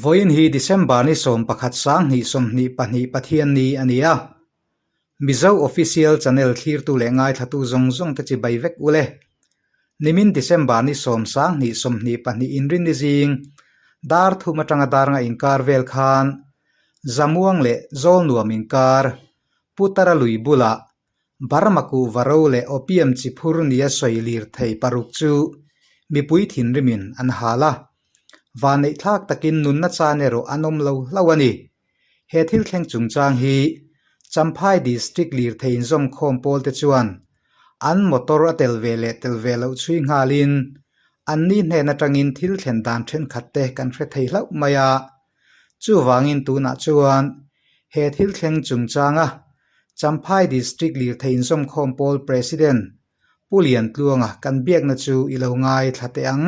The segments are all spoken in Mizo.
Vawiin hi December ni 11 2022 Pathianni a ni a. Mizo Official Channel thlirtu leh ngaithlatu zawng zawng te chibai vek u le. Nimin December ni 10 2022 Inrinni zing dar thum atanga dar nga inkar vel khan Zamuang leh Zawlnuam inkar Putara lui bulah Burma kuhva ro leh opium chi phur nia sawi lir thei paruk chu mipui thinrimin an hal a. Vanneihthlak takin nunna chan erawh an awm lo hlauh a ni. He thil thleng chungchang hi Champhai District lirthei inzawmkhawm pawlte chuan an motor a tel ve leh tel ve loh chhui nghalin anni hnen atangin thil thlen dan thenkhat te kan hre thei hlauh mai a. Chuvangin tunah chuan he thil thleng chungchanga Champhai District Lirthei Inzawmkhawm Pawl President Pu Liantluanga kan biakna chu i lo ngaithla teh ang.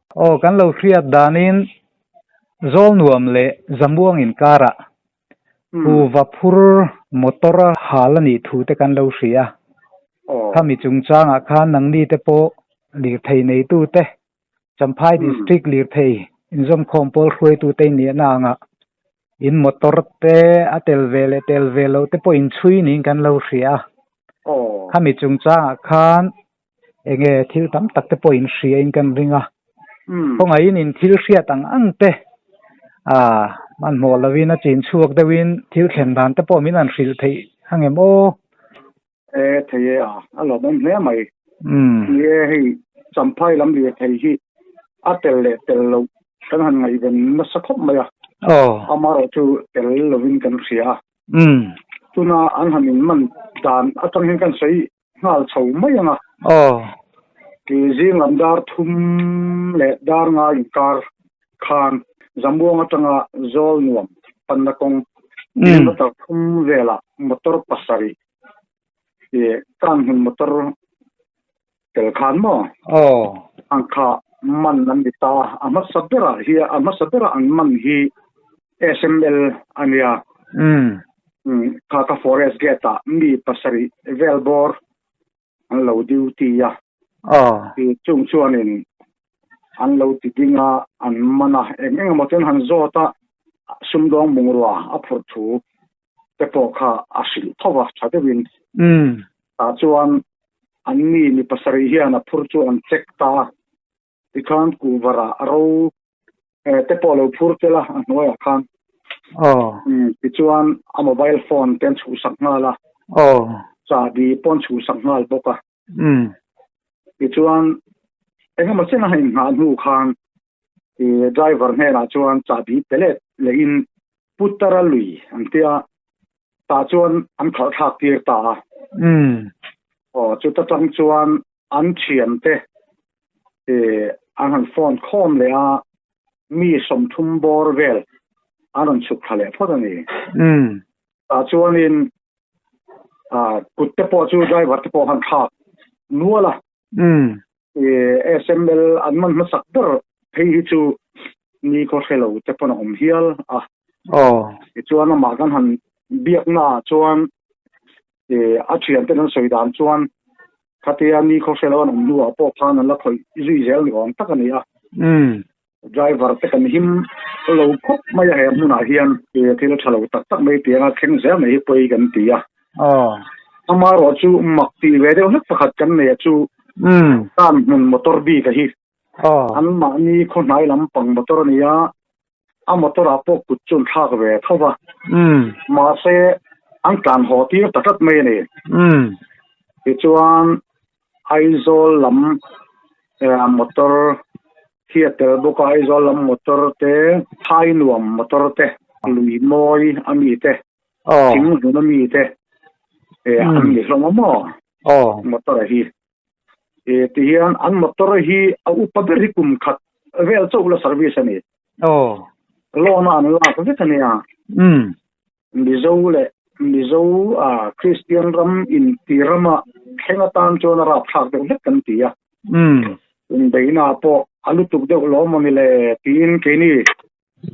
Aw, kan lo hriat danin Zawlnuam leh Zamuang inkarah kuhva phur motor a hal a nih thu te kan lo hria. Khami chungchangah khan nangni te pawh lirthei neitute Champhai District lirthei inzawmkhawm pawl hruaitute in nih na anga in motor te a tel ve leh tel ve loh te pawh inchhui niin kan lo hria a. Khami chungchangah khan enge thil tam tak te pawh inhria in kan ring a. Khawngaihin in thil hriat ang ang te ah hmanhmawh lovin a chin chhuak deuhin thil thlen dan te pawh min han hrilh theih angem aw. E thei e a, a lawmawm hle mai. Ni e hei Champhai lam lirthei hi a tel leh tel loh kan han ngaihven nasa khawp mai a. Amaherawh chu tel lovin kan hria a. Tuna an han inman dan atang hian kan sawi nghal chho mai ang a. Ti zing lam dar thum leh dar nga inkar khan Zamuang atanga Zawlnuam panna kawng kilometer thum velah motor pasarih ih kan hmun motor tel khan maw ang kha man an ni ta a hmasa berah hi a hmasa berah an man hi SML a nia kha ka forest gate ah mi pasarih vel bawr an lo duty a chung chuanin an lo ti ding a an man a eng eng emaw chuan han zawt a sumdawng bungrua a phurh thu te pawh kha a hrilh tho va tha deuhin tah chuan an mi mi pasarih hian a phur chu an check ta a tikhan kuhvarah ro te pawh lo phur tel a a hnuaiah khan tichuan a mobile phone te an chhuhsak nghal a chahbi pawh an chhuhsak nghal bawk a tichuan engemaw chen a han inngah hnu khan driver hnenah chuan chahbi pe let lehin Puttara lui an tia tah chuan an khalh thlak tir ta a aw chuta tang chuan an thiante an han phone khawm leh a mi sawmthum bawr vel an rawn chhuk thla leh phawt a ni tah chuanin kut te pawh chu driver te pawh han thlak nual a SML an man hmasak ber phei hi chu ni khaw hre lo te pawn a awm hial a. Tichuan amah kan han biakna ah chuan a thian ten an sawi dan chuan khatia ni khaw hre lo an awm hnuah pawh khan an la khawih zui zel ni awm tak a ni a. Driver te kan him lo khawp mai a he hmunah hian thil tha lo tak tak mai tianga thleng zel mai hi pawi kan ti a. Amaherawh chu mak tih ve deuh hlek pakhat kan nei a chu tan hmun motor bik a hi an mahni khaw hnai lampang motor a ni a, a motor ah pawh kut chu an thlak ve tho va mahse an tlan haw tir ta tlat mai a ni. Tichuan Aizawl lam motor hi a tel bawk a, Aizawl lam motor te, Phainuam motor te, Luimawi a mi te, Thinghlun a mi te an ni hlawm a maw motor hi. Tihian an motor hi a upa ber hi kum khat vel chauh la service a ni. Loan a an lak vek a nia. Mizo leh Mizo a Kristian ram inti rama thleng atan chuan a rapthlak deuh hlek kan ti a. Inbeihna pawh a lutuk deuh lawm a ni le tiin keini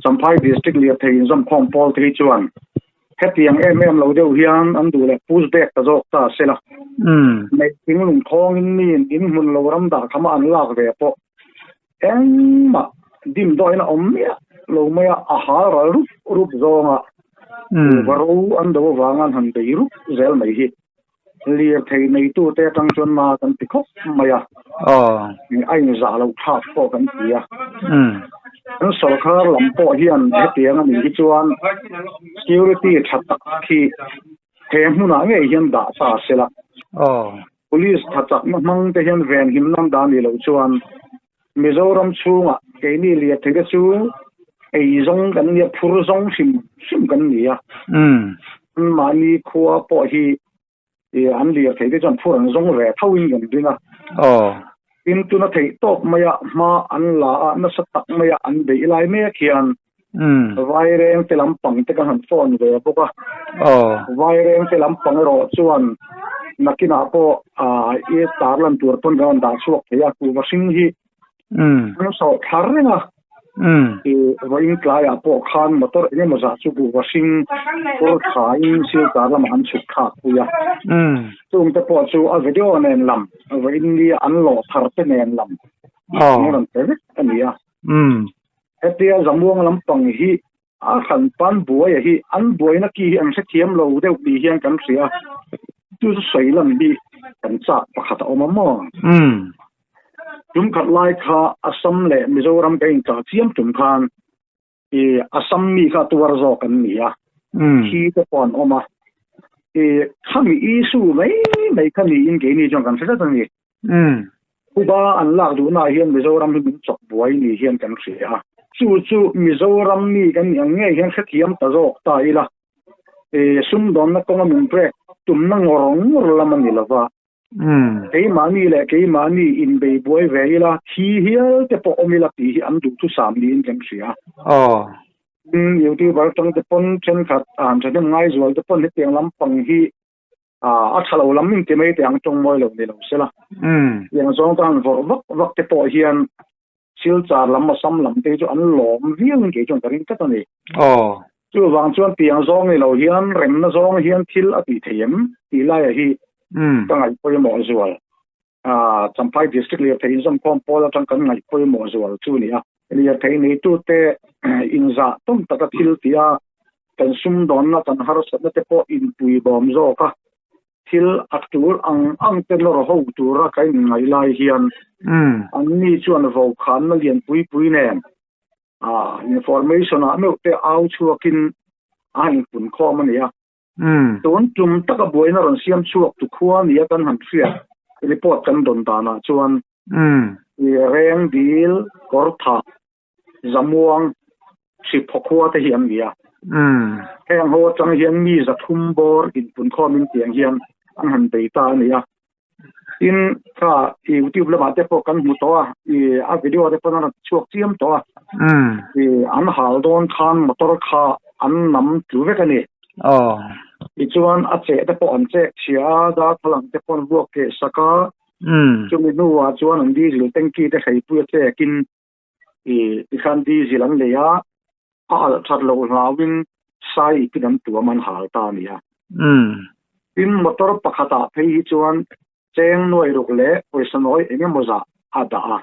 Champhai District lirthei inzawmkhawm pawl te hi chuan hetiang em em lo deuh hian an duh leh push back ta zawk ta se la. Neih thing lungthawngin miin inhmun lo ram dah khama an lak ve pawh engmah dimdawiin a awm miah. lo mai a, a hal ral rup rup zawnga kuhva ro an do avanga an han bei rup zel mai hi lirthei neitute atang chuan na kan ti khawp mai a, a inzah loh thlak pawh kan ti a. Kan sawrkar lam pawh hian hetiang a nih hi chuan security tha tak hi he hmunah ngei hian dah ta sela. Police tha chakna hmang te hian venhim nan dah nih loh chuan Mizoram chhungah keini lirthei te chu ei zawng kan nia, phur zawng hrim hrim kan ni a. Mahni khua pawh hi an lirthei te chuan phur an zawng ve tho in kan ring a. Tin, tuna theih tawp maia hma an la a, nasa tak maia an beih lai mek hian Vaireng te lampang te kan han phone ve bawk a. Vaireng te lampang erawh chuan nakinah pawh i tarlan tur pawn kan rawn dah chhuak thei a, kuhva hring hi an sawh thla reng a. I vawiin tlaiah pawh khan motor eng emaw zah chu kuhva hring phur thain Silchar lamah an chhuk thlak pui a. Chungte pawh chu a video nen lam, vawiin nia an lawh thar te nen lam an rawn pe vek a ni a. Hetia Zamuang lampang hi a hran pan buaia hi an buaina ki hi an hrethiam lo deuh tih hian kan hria a, chu chu sawi lan hi kan chak pakhat a awm a maw? Tum khat lai kha Assam leh Mizoram ka inchah chiam tum khan i Assam mi kha tuar zawk an ni a, thi te pawh an awm a, i khami issue mai mai kha niin keini chuan kan hre tlat a ni. Phuba an lak duhnaah hian Mizoram hi min chawk buai ni hian kan hria a. Chu chu Mizoram mi kan nih ang ngei hian hrethiam ta zawk ta ila, sumdawnna kawnga min break tumna ngawr ngawr lam a ni lova. Keimahni leh keimahni inbei buai ve ila, thi hial te pawh awm ila tih hi an duhthusam niin kan hria. Youtuber tangte pawn thenkhat an thahnem ngaizual te pawn hetiang lampang hi a tha lo lam inti mai teh ang tawng mawi lo ni lo sela. Tiang zawng tan vawrh vak vak te pawh hian Silchar lam Assam lam te hi chu an lawm viau in kei chuan ka ring tlat a ni. Chuvang chuan tiang zawng ni lo hian remna zawng hian thil a tih thei em tih laia hi ka ngaih pawimawh zual. Champhai District lirthei inzawmkhawm pawl atang kan ngaih pawimawh zual chu a ni a. Lirthei neitute inzah tawn taka thil tih a, kan sumdawnna kan harsatna te pawh inpui bawm zawk a, thil a tul ang ang te nawr ho tura ka inngaih lai hian anni chuan vokhanna lian pui pui nen information ah meuh te au chhuakin a inpunkhawm a ni a. Tun tum taka buaina rawn siam chhuak tu khua nia kan han hriat report kan dawn danah chuan Reng Dil, Kawrthah, Zamuang, Hriphaw khua te hi an ni a. Heng ho atang hian mi zathum bawr inpunkhawmin tiang hian an han bei ta a ni a. Tin, kha YouTube lamah te pawh kan hmu tawh a, i a video te pawh an rawn chhuak chiam tawh a. I an hal dawn khan motor kha an nam tlu vek a ni. Tichuan a cheh te pawh an chek chhia a, darthlalang te pawh an vuak keh sak a. Chumi hnuah chuan an diesel tanky te hreipui a chekin i tikhan diesel an lei a, a alh that loh hlauhin sai ipin an tuam an hal ta a ni a. Tin, motor pakhatah phei hi chuan cheng nuai ruk leh pawisa nawi eng emaw zah a dah a.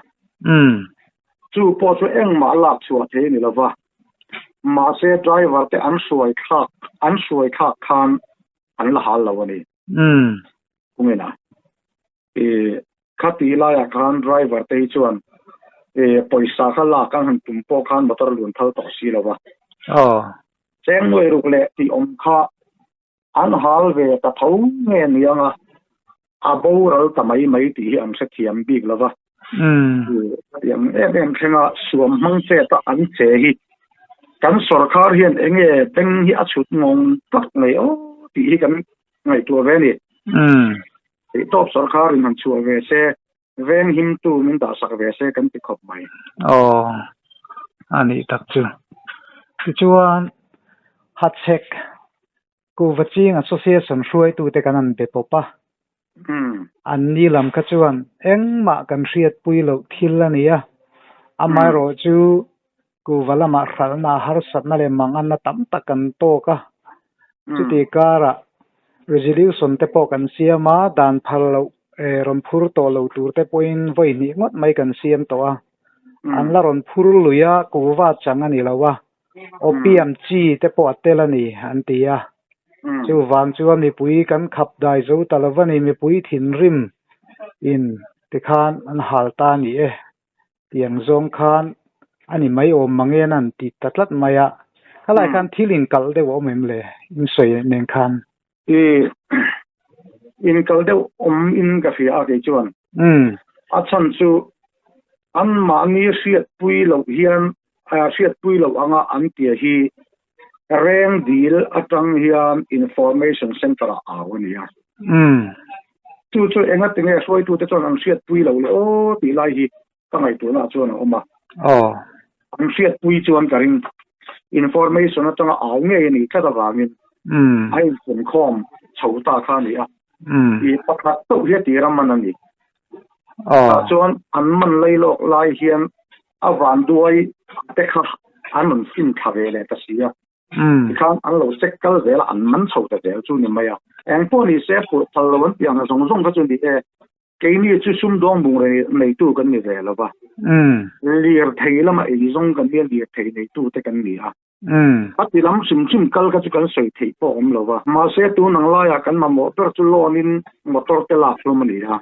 Chu pawh chu engmah lak chhuah thei a ni lo va. Mahse, driver te an hruai thlak an hruai thlak khan an la hal lo a ni. Kungin a. I khati laiah khan driver te hi chuan i pawisa kha lak an han tum pawh khan motor a lun thal tawh si lo va. Cheng nuai ruk leh tih awm kha an hal ve ta tho nge ni ang a, a boral ta mai mai tih hi an hrethiam bik lo va. Tiang em em thlenga suam hmang chet a an che hi kan sawrkhar hian enge beng hi a chhut ngawng tak mai aw tih hi kan ngaihtuah ve a ni. Theihtawp sawrkhar in han chhuah ve se, veng himtu min dahsak ve se kan ti khawp mai. Aw, a nih tak chu. Tichuan, Hachhek Kuhva Ching Association hruaitute kan han be pawp a. An ni lam kha chuan engmah kan hriatpui loh thil a ni a, amaherawh chu Kuhva lamah hralhna harsatna leh manganna tam tak kan tawk a. Chuti karah resolution te pawh kan siam a, dan phal loh rawn phur tawh lo tur te pawhin vawi hnih ngawt mai kan siam tawh a. An la rawn phur lui a, kuhva chang a ni lo a, opium chi te pawh a tel a ni an ti a. Chuvang chuan mipui kan khap dai zo ta lo va ni, mipui thinrim in tikhan an hal ta a ni e tiang zawng khan a ni mai awm mang en an ti ta tlat mai a. Khalai khan thil inkalh deuh a awm em le in sawi nen khan? I inkal deuh awm in ka hria a kei chuan. A chhan chu anmahni hriatpui loh hian hriatpui loh anga an tia hi reng dil atang hian information center ah au a ni a. Chu chu enga tinge hruaitute chuan an hriatpui loh le aw tih lai hi ka ngaihtuahna ah chuan a awm a. An hriatpui chuan ka ring. Information atanga au ngei a nih tlat avangin a inkhawmkhawm chho ta kha a ni a. I pakhat chauh hi a tir a man a ni. Tah chuan an man lai lawk lai hian a vanduai te kha an rawn fin thla ve leh ta si a. Tikhan an lo check kal zel a, an man chho ta zel chu ni mai a. Engpawh ni se phurh phal lo an tih ang zawng zawng kha chu ni e. Keini chu sumdawng bungrei neitu kan ni ve lo va, lirthei lama eizawng kan nia lirthei neitute kan ni a. A ti lam hrim hrim kal kha chu kan sawi theih pawh a awm lo va. Mahse tun ang laiah kan mamawh ber chu loan in motor te lak hlawm a ni a.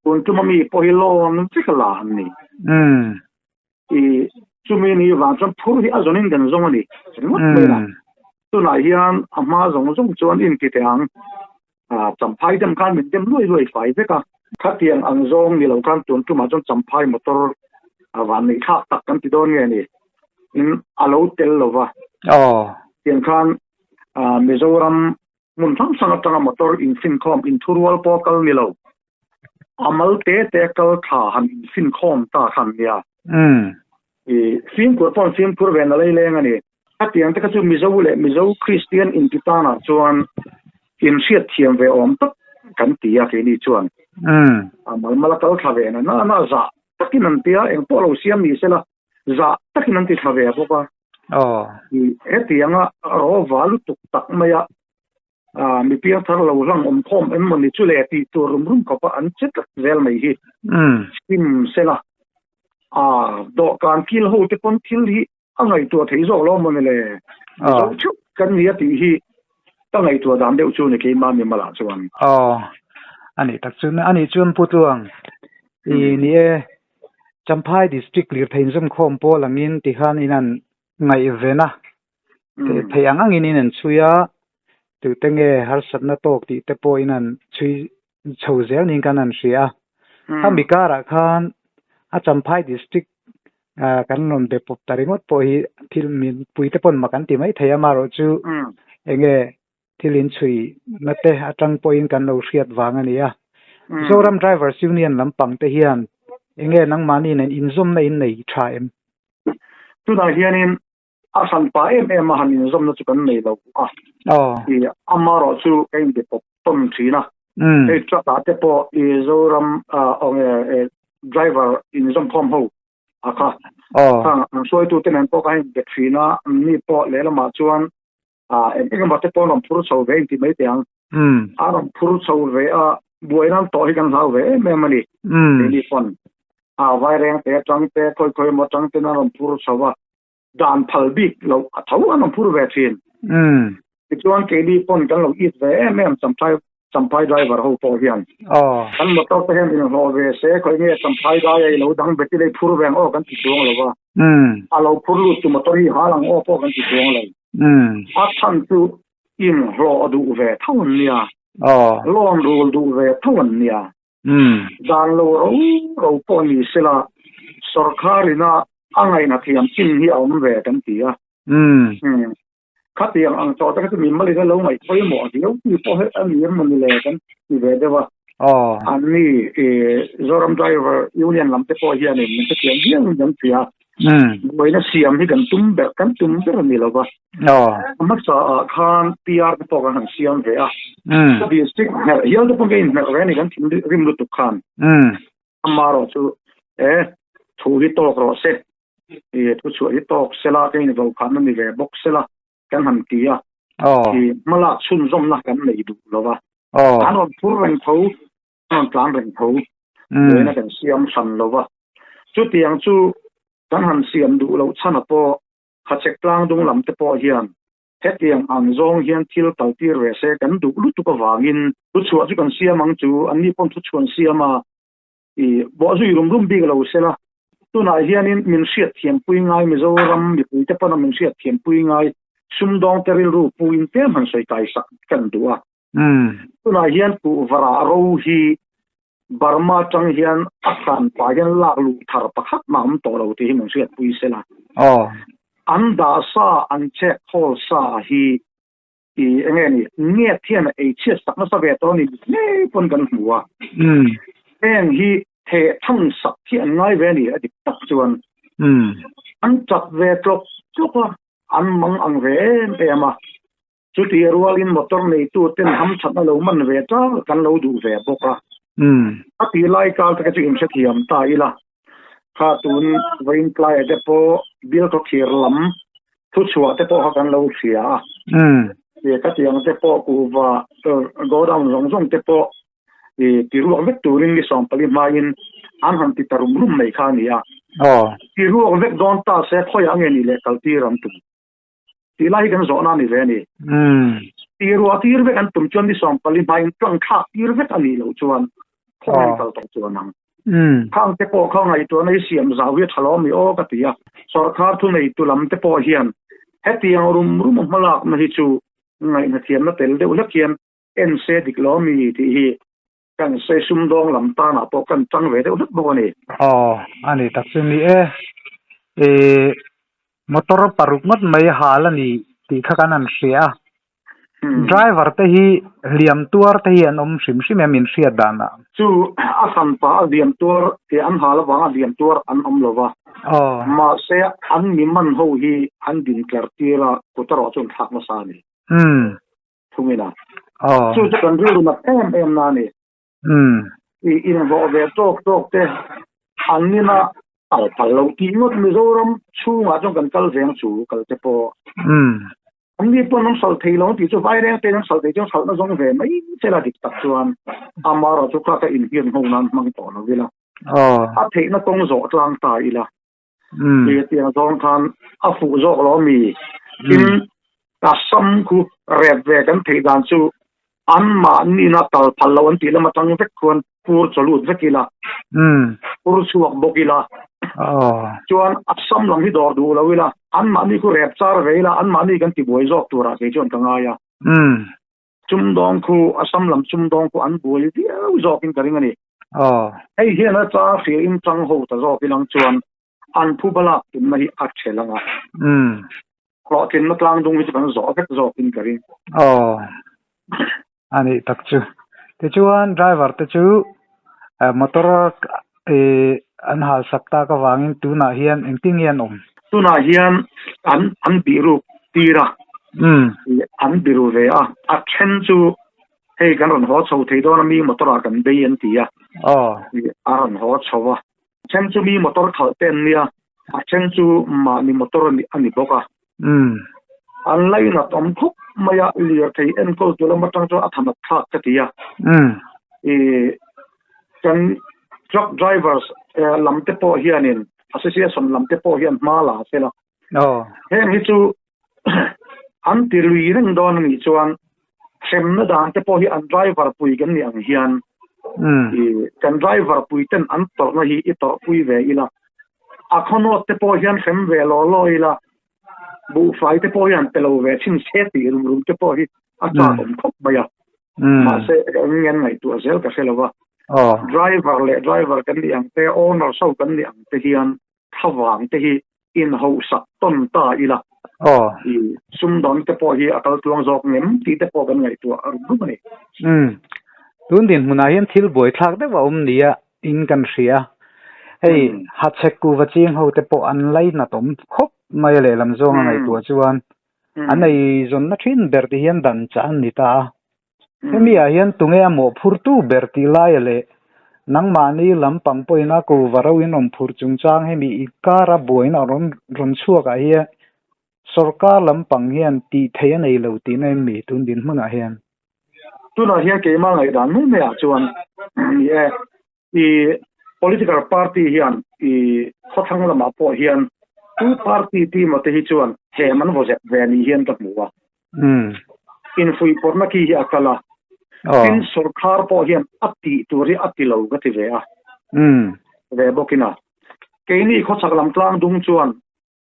Tun tuma mi pawh hi loan vek a la an ni. I chumi ni vang chuan phur hi a zawnin kan zawng a ni ringawt mai la. Tunah hian a hma zawng zawng chuan inti teh ang. Champhai dem khan min dem luai luai fai vek a. Khatiang ang zawng ni lo khan tun tumah chuan Champhai motor a van neih thlak tak kan ti dawn nge ni in a lo tel lo va. Tiang khan Mizoram hmun hrang hrang atanga motor infinkhawm inthurual pawh kal ni lo. A mal te te kal tha han infinkhawm ta khan nia. I fimkhur pawh an fimkhur ve na laileng a ni. Khatiang te kha chu Mizo leh Mizo Kristian inti tanah chuan inhriat thiam ve awm tak kan ti a keini chuan. A mal mal a kal thla ve na na na zah takin an tia engpawh lo siam ni sela zah takin an ti thla ve bawk a. I hetianga rawva lutuk tak maia mi piangthar lo hlang awm khawm em mawni chu le tih tur rum rum khawpa an che tlat zel mai hi sim sela a dawhkan kil ho te pawn thil hi a ngaihtuah theih zawk lo mawni le zo theuh kan ni a tih hi ka ngaihtuah dan deuh chu ni keimah mi malah chuan. Aw ani tak chuan ani chuan Pu Tluang i ni e Champhai district lirthei inzawmkhawm pawl angin tikhan in an ngaihven a theih ang angin in an chhui a tute nge harsatna tawk tih te pawh in an chhui chho zel niin kan han hria a. Khami karah khan a Champhai district kan rawn be pawp ta ringawt pawh hi thil mipui te pawn mak an ti mai thei a amaherawhchu enge thil in chhui na te atang pawhin kan lo hriat vang a ni a. Zoram Drivers Union lampang te hian enge nangmahni nen inzawmna in nei tha em? Tunah hianin a hran pa em em a han inzawmna chu kan nei lo a. I amarawh chu ka inbe pawp tawn thin a. Hei truck ah te pawh i Zoram driver inzawmkhawm ho a kha. Khang an hruaitu te nen pawh ka inbe thin a, anni pawh lehlamah chuan eng eng emaw te pawh an rawn phur chho ve inti mai teh ang. A rawn phur chho ve a, buaina an tawh hi kan hlau ve em em a ni. Keini pawn a vaireng te atang te khawi khawi emaw atang ten an rawn phur chho a, dan phal bik loh a tho an rawn phur ve thin. Tichuan keini pawn kan lo it ve em em Champhai Champhai driver ho pawh hian. Kan motor te hian inhlawh ve se khawi nge Champhai dai a i lo dang bet ilei phur ve ang aw kan ti chuang lo va. A lo phur lut tu motor hi hal ang aw pawh kan ti chuang lo. A chhan chu inhlawh duh ve tho an nia. Loan rul duh ve tho an nia. Dan lo ro ro pawh ni sela sorkharina a ngaihna thiam chin hi a awm ve kan ti a. Khatiang ang tawh te kha chu mimalin a lo ngaih pawimawh viau ti pawh hi a ni em mawni le kan ti ve deuh a. Anni Zoram Driver Union lam te pawh hianin min hrethiam viau in kan hria. Buaina siam hi kan tum ber kan tum ber a ni lo va. A hmasa ah khan PR te pawh kan han siam ve a. District hmerh hial te pawh ka inhmerh ve a ni kan thinrim lutuk khan. Amarawh chu e thu hi tawk rawh se. I thu chhuah hi tawk sela ka invo khan a ni ve bawk sela kan han ti a. I hmalak chhunzawmna kan nei duh lo va. An rawn phur reng tho, an rawn tlan reng tho. Buaina kan siam hran lo va. Chutiang chu kan han siam duh loh chhan a pawh Hachhek tlang dung lam te pawh hian hetiang ang zawng hian thil kaltir ve se kan duh lutuk avangin thuchhuah chu kan siam ang chu anni pawn thuchhuah an siam a, i bawhzui rum rum bik lo sela. Tunah hianin min hriatthiampui ngai Mizoram mipuite pawna min hriatthiampui ngai sumdawngte rilru puin tlem han sawi kai sak kan duh a. Tunah hian kuhvara ro hi Burma atang hian a hran pah hian lak luh thar pakhat mah awm tawh lo tih hi min hriatpui sela. An dah sa an chek khawl sa hi i enge ni nget hian a ei chhiat sak nasa ve tawh a ni ngei pawn kan hmu a. Heng hi theh thang sak hi an ngai ve a ni a dik tak chuan. An chat ve tlawk tlawk a, an mang ang ve em em a. Chutih rualin motor neituten hamthatna lo man ve tal kan lo duh ve bawk a. A tih lai kal te kha chu inhrethiam ta ila. Kha tun vawiin tlaiah te pawh bial khawkhir lam thuchhuah te pawh kha kan lo hria a. Khatiang te pawh kuhva godown zawng zawng te pawh ti ruak vek turin ni 14 hmain an han ti ta rum rum mai kha a ni a. Ti ruak vek dawn ta se khawiah nge ni leh kaltir an tum? Tih lai hi kan zawhna a ni ve a ni. Tih ruah tir vek an tum chuan ni 14 hmain tlang thlak tir vek a nih loh chuan khawngaih kal tawh chuan ang. Khang te pawh kha ngaihtuahna hi siam zau hi a tha lo ami aw ka ti a. Sawrkar thuneitu lam te pawh hian hetiang rum rum a hmalakna hi chu ngaihna thiamna tel deuh hlek hian en se dik lo ami tih hi kan sawi sumdawng lam tanah pawh kan tang ve deuh hlek bawk a ni. Aw, a ni tak chu ni e. Ih, motor paruk ngawt mai hal a ni tih kha kan han hria a. Driver te hi hliam tuar te hi an awm hrim hrim em in hriat danah? Chu a hran pah a hliam tuar tih an hal avanga hliam tuar an awm lo va. Aw. Mahse an mi man ho hi an din tler tir a, kut erawh chu an thlak nasa a ni. Thungin a. Chu chu kan rilru nat em em na a ni. I inhlawh ve tawk tawk te an nina kal phal lo tih ngawt Mizoram chhungah chuan kan kal veng chu kal te pawh. An ni pawn an hralh thei lo tih chu vaireng tein an hralh thei chuan hralhna zawng ve mai che la dik tak chuan amaherawh chu kha ka inhirh ho nan hmang tawh lo ila. A theihna kawng zawh tlang ta ila. Tiang zawng khan a fuh zawk lo mi. Tin, Assam khu rep ve kan theih dan chu anmahni-na kal phal lo an tih lam atang vek khuan pur chawlut vek ila, pur chhuak bawk ila, chuan Assam lam hi dawr duh lo ila, anmahni khu rep char ve ila, anmahni kan tibuai zawk turah kei chuan ka ngai a. Sumdawng khu, Assam lam sumdawng khu an buai viau zawkin ka ring a ni. Hei hian a cha hria in chang ho ta zawk ilang chuan an phu balak tumna hi a ṭhel ang a. Hlawhtlinna tlang dung hi chu kan zawh vek zawkin ka ring. Aw, a nih tak chu. Tichuan driver te chu motor an hal sak tak avangin tunah hian engtin nge an awm? Tunah hian an an bihruk tir a, an biru ve a, a then chu hei kan rawn haw chho thei dawn a mi motor ah kan bei an ti a, a rawn haw chho a, a then chu mi motor khalh te an nia, a then chu mahni motor a ni bawk a. An lainat awm khawp mai a, lirthei enkawl tu lam atang chuan a thanat thlak ka ti a. Kan truck drivers lam te pawh hianin association lam te pawh hian hma la se la. Heng hi chu an ti lui reng dawn a nih chuan hremna dan te pawh hi an driver pui kan nih ang hian kan driver pui ten an tawrhna hi i tawrhpui ve ila. A khawnawt te pawh hian hrem ve law law ila, buhfai te pawh hian pe lo ve thin se tih rum rum te pawh hi a chak awm khawp mai a. Mahse eng nge an ngaihtuah zel ka hre lo va. Driver leh driver kan nih ang te, owner ho kan nih ang te hian thlavang te hi inhauhsak tawn ta ila. I sumdawn te pawh hi a kal tluang zawk ngem tih te pawh kan ngaihtuah rum rum a ni. Tun dinhmunah hian thil buaithlak deuh a awm nia in kan hria. Hei hachhek kuva ching ho te pawh an lainat awm khawp mai a lehlam zawnga ngaihtuah chuan an eizawnna thin ber ti hian dan chah an ni ta a. Hemi ah hian tunge a mawhphurtu ber tih laia leh nangmahni lampang pawhin a kuva ro in rawn phurh chungchang hemi inkara buaina rawn chhuak ah hian sorkar lampang hian tih theih a nei lo tihna em mi tun dinhmunah hian? Tunah hian keimah ngaihdan mai maiah chuan ni e, i Political party hian i khawthlang lamah pawh hian tu party ti maw te hi chuan hem an vaw zep ve ni hian ka hmu a. Infuihpawrhna khi hi a kal a. Tin, sawrkhar pawh hian a tih tur hi a ti lo ka ti ve a. Ve bawkin a. Keini khawchhak lam tlang dung chuan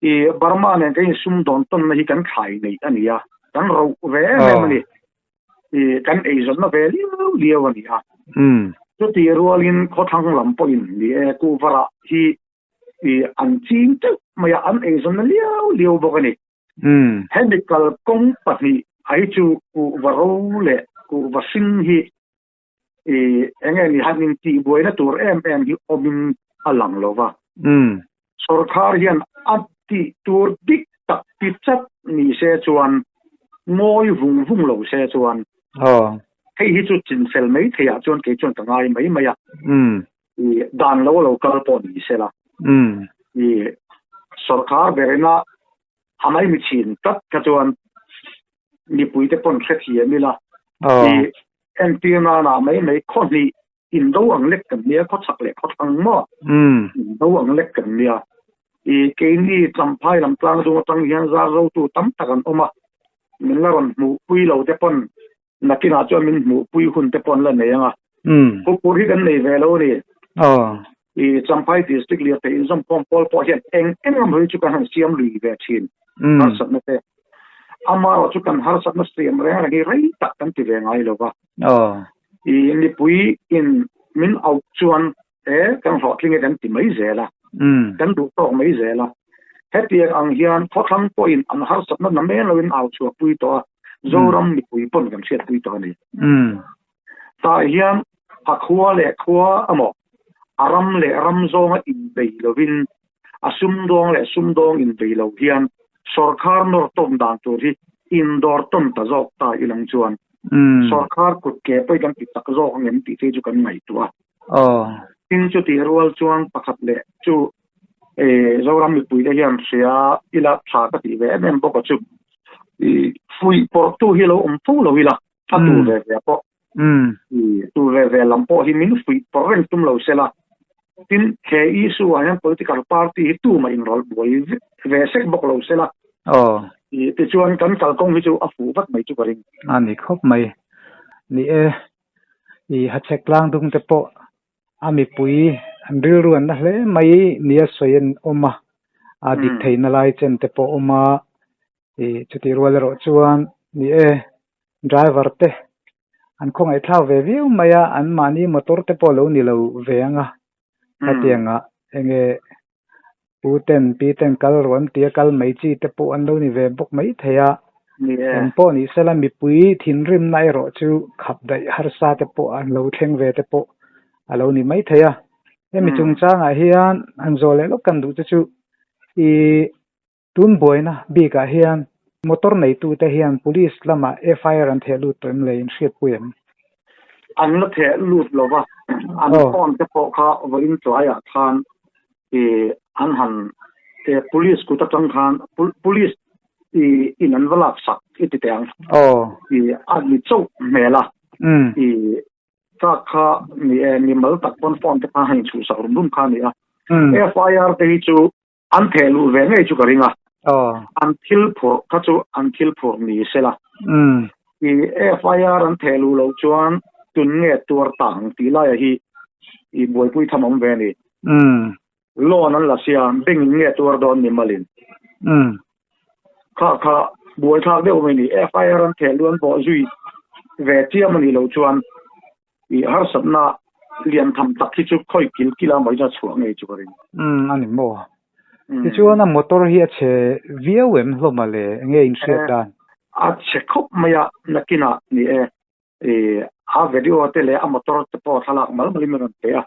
i Burma nen kan insumdawn tawnna hi kan thlai neih a ni a, kan roh ve em em a ni. I kan eizawnna ve liau liau a ni a. Chutih rualin khawthlang lam pawhin ni e, kuhvarah hi i an ching teuh mai a, an eizawnna liau liau bawk a ni. Hemi kalkawng pahnih ai chu kuhva ro leh kuhva hring hi i eng nge ni han intihbuaina tur em em hi awmin a lang lo va. Sorkar hian a tih tur dik tak ti chat ni se chuan ngawi vung vung lo se chuan hei hi chu chinfel mai theiah chuan kei chuan ka ngai mai mai a. I dan lo lo kal pawh ni se la. I sorkar berina a mai mi chin tlat kha chuan mipuite pawn hrethiam ila. I entir nana mai mai khaw hnih indo ang lek kan nia, khaw chhak leh khaw thlang maw? Indo ang lek kan nia. I keini Champhai lam tlang dung atang hian zar zotu tam tak an awm a, min la rawn hmuhpui lo te pawn nakinah chuan min hmuhpui hun te pawh an la nei ang a. Huphurh hi kan nei ve lo a ni. I Champhai District lirthei inzawmkhawm pawl pawh hian eng eng emaw hi chu kan han siam lui ve thin harsatna te. Amaherawh chu kan harsatna siam reng reng hi rei tak kan ti ve ngai lo va. I mipui in min auh chuan e kan hlawhtling e kan ti mai zel a, kan duh tawk mai zel a. Hetiang ang hian khawthlang pawhin an harsatna na men loin au chhuahpui tawh a, Zoram mipui pawn kan hriatpui tawh a ni. Tah hian a khua leh khua emaw, a ram leh ram zawnga inbei lovin, a sumdawng leh sumdawng inbei lo hian sawrkhar nawr tawn dan tur hi indawr tawn ta zawk ta ilang chuan sawrkhar kut ke pawh hi kan ti tak zawk ang em tih te chu kan ngaihtuah a. Tin chutih rual chuan pakhat leh chu Zoram mipuite hian hria ila tha ka tih ve em em bawk a chu fuih pawrhtu hi lo awm fo lo ila a tu ve ve pawh tu ve ve lam pawh hi min fuih pawrh reng tum lo sela tin he issue ah hian political party hi tumah inrawlh buai ve sek bawk lo sela tichuan kan kalkawng hi chu a fuh vat mai chu ka ring. A ni khawp mai. Ni e, i hachhek tlang dung te pawh a mipui an rilru an na hle mai nia sawi an awm a, a dik theihna lai chen te pawh awm a, Ih chutih rual erawh chuan ni e, driver te an khawngaihthlak ve viau mai a, an mahni motor te pawh lo ni lo ve ang a, khatiangah enge pu ten pi ten kal rawh an tia kal mai chi te pawh an lo ni ve bawk mai thei a, eng pawh ni sela mipui thinrimna erawh chu khap daih harsa te pawh an lo thleng ve te pawh a lo ni mai thei a, hemi chungchangah hian han zawh leh lawk kan duh te chu ih. Tun buaina bikah hian motor neitute hian police lamah FIR an theh lut tawh em le in hriatpui em? An la theh lut lo va, an phone te pawh kha vawiin tlaiah khan ih an han police kut atang khan police ih in an va lak sak i ti teh ang. Ih a ni chauh hmel a, ih tak kha ni e mimal tak pawn phone te kha han inchhuhsak rum rum kha a ni a. FIR te hi chu An theh luh ve ngei chu ka ring a. An thil phurh kha chu an thil phurh ni se la. I FIR an theh luh loh chuan tun nge tuar ta ang tih laia hi i buaipui tham awm ve a ni. Loan an la sia, bank in nge tuar dawn ni malin. Kha kha buaithlak deuh mai ni. FIR an theh luh an bawh zui ve chiam a nih loh chuan I harsatna lian tham tak hi chu khawi kil kila mai chuan a chhuah ngei chu ka ring. Umm a ni maw? Tichuan a motor hi a chhe viau em hlawm a le? Enge in hriat dan? A chhe khawp mai a, nakinah ni e. I a video te leh a motor te pawh thlalak mal malin min rawn pe a.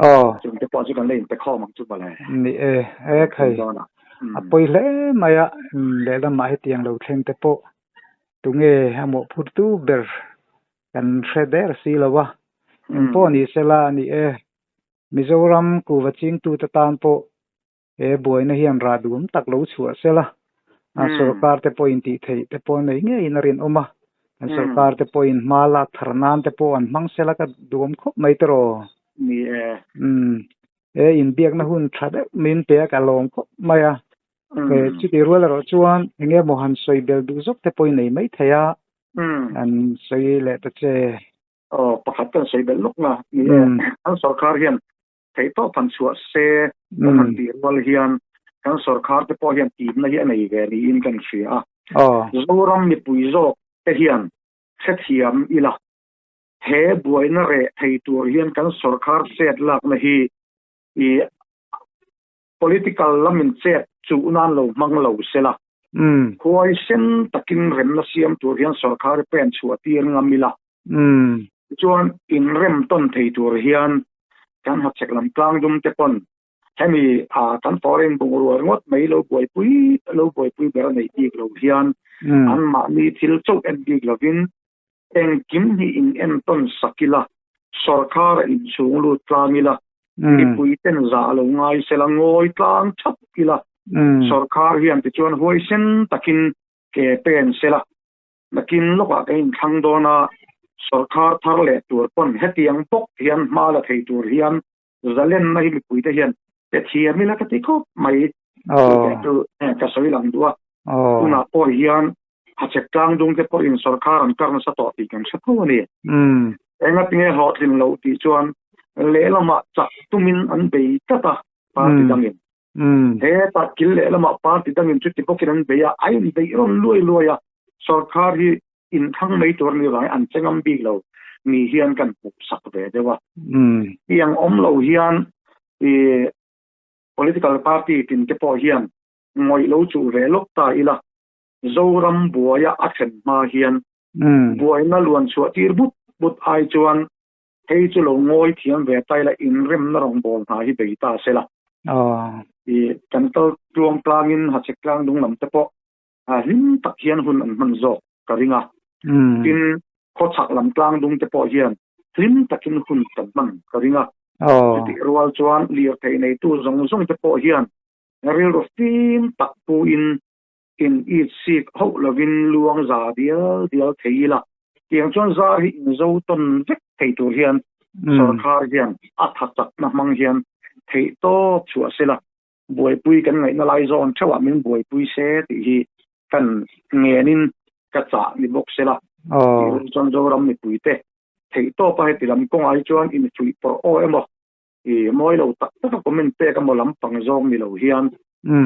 Aw. Chung te pawh chu kan la inpe khawm ang chu mawle. Ni e, e khai. A pawi hle mai a, lehlamah hetiang lo thleng te pawh tunge a mawhphurtu ber Kan hre der si lo a, eng pawh ni sela a ni e. Mizoram kuva chingtute tan pawh he buaina hian rah duhawm tak lo chhuah sela, a sorkar te pawhin tih theih te pawh nei ngeiin a rinawm a, kan sorkar te pawhin hma lak thar nan te pawh an hmang sela ka duhawm khawp mai tiraw? Ni e. Umm. E inbiakna hun tha deuh min pe a ka lawm khawp mai a. E chutih rual erawh chuan eng emaw han sawi bel duh zawk te pawh i nei mai thei a. An sawi leh ta che. Aw pakhat kan sawi belh lawk na ni e. An sorkar hian theihtawp han chhuah se kan han tih rual hian kan sorkar te pawh hian timna hi a nei ve niin kan hria a. Zoram mipui zawk te hian hrethiam ila he buaina reh thei tur hian kan sorkar chet lakna hi i political lamin chet chuh nan lo hmang lo sela. Huaisen takin remna siam tur hian sorkar pen chhuah tir ngam ila. Tichuan inrem tawn thei tur hian kan hachhek lam tlang dum te pawn hemi kan foreign bungrua ringawt mai lo buaipui lo buaipui ber a neih bik lo hian anmahni thil chauh en bik lovin engkim hi in entawn sak ila, sorkar a inchhung lut tlang ila, mipui ten zah lo ngai sela ngawi tlang thap ila, sorkar hian tichuan huaisen takin ke pen sela. Nakin lawkah kan inthlang dawn a, sorkar thar leh tur pawn hetiang bawk hian hma la thei tur hian zalenna hi mipuite hian pe thiam ila ka ti khawp mai. Chu ka sawi lang duh a. Tunah pawh hian Hachhek tlang dung te pawhin sorkar an kar nasa tawh tih kan hre tho a ni. Engatinge hlawhtlin loh tih chuan lehlamah chak tumin an bei tlat a party dangin. Hetah kil lehlamah party dangin chuti bawkin an bei a, a inbeih rawn luai luai a, sorkar hi inthlang mai tur a nih avangin an che ngam bik lo ni hian kan hmuh sak ve deuh a. Tiang awm lo hian i political party tin te pawh hian ngawih lo chuh ve lawk ta ila, Zoram buaia a thlen hma hian buaina luan chhuah tir but but ai chuan Hei chu lo ngawi thiam ve ta ila inremna rawngbâwl hna hi bei ta se la. I kan kal tluang tlangin Hachhek tlang dung lam te pawh hlim tak hian hun an hman zawk ka ring a. Tin, khawchhak lam tlang dung te pawh hian hlim takin hun kan hman ka ring a. Chutih rual chuan lirthei neitu zawng zawng te pawh hian rilru fim tak puin in it sik hauh lovin luang za dial dial thei ila, tiang chuan zar hi inzo tawn vek thei tur hian sorkar hian a tha chakna hmang hian theih tawp chhuah sela, buaipui kan ngaihna lai zawn theuhah min buaipui se tih hi kan ngenin ka chah ni bawk sela, tih chuan Zoram mipuite theih tawpa heti lam kawngah hi chuan infuih pawrh aw emaw i mawi lo tak tak a comment pek emaw lampang zawng ni lo hian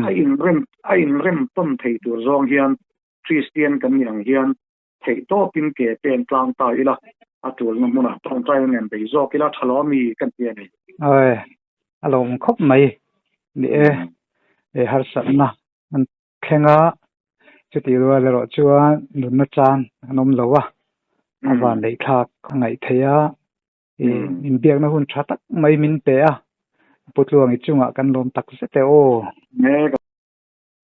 a inrem a inrem tawn thei tur zawng hian Kristian kan nih ang hian theih tawpin ke pen tlang ta ila a tulna hmunah tawngtai nen bei zawk ila tha lo ami kan ti a ni. Awi a lawm khawp mai ni e e harsatna an thleng a chutih rual erawh chuan nunna chan an awm lo a a vanneih thlak a ngaih theih a. Inbiakna hun tha tak mai min pe a, Pu Tluangi chungah kan lawm tak zet e aw.